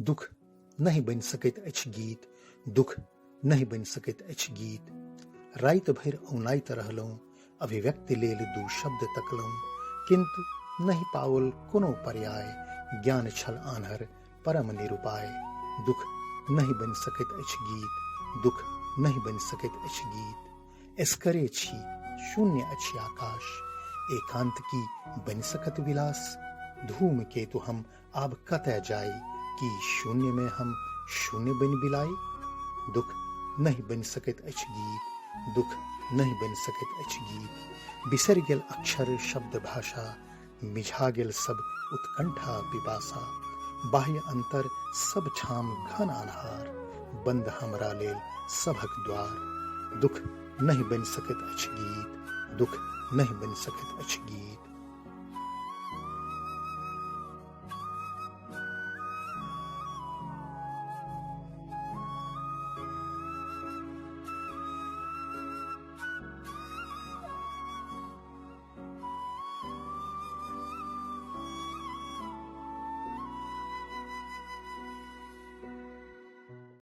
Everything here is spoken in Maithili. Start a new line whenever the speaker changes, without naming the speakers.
दुख नहि बनि सकैत अछि गीत, दुख नहि बनि सकैत अछि गीत। राति भरि औनाइत रहलहुँ, अभिव्यक्ति लेल दू शब्द तकलहुँ, किन्तु नहि पाओल कोनो पर्याय, ज्ञान छल आन्हर परम निरुपाय। दुख नहि बनि सकैत अछि गीत, दुख नहि बनि सकैत अछि गीत। एसकरे छी, शून्य अछि आकाश, एकांत की बनि सकत विलास? धूमकेतु हम आब कतय जाइ, की शून्य में हम शून्य बनि बिलाई? दुख नहि बनि सकैत अछि गीत, दुख नहि बनि सकैत अछि गीत। बिसरि गेल अक्षर शब्द भाषा, मिझा गेल सब उत्कंठा पिपासा। बाह्य अंतर सब ठाम घन अन्हार, बंद हमरा लेल सभक द्वार। दुख नहि बनि सकैत अछि गीत, दुख नहि बनि सकैत अछि गीत।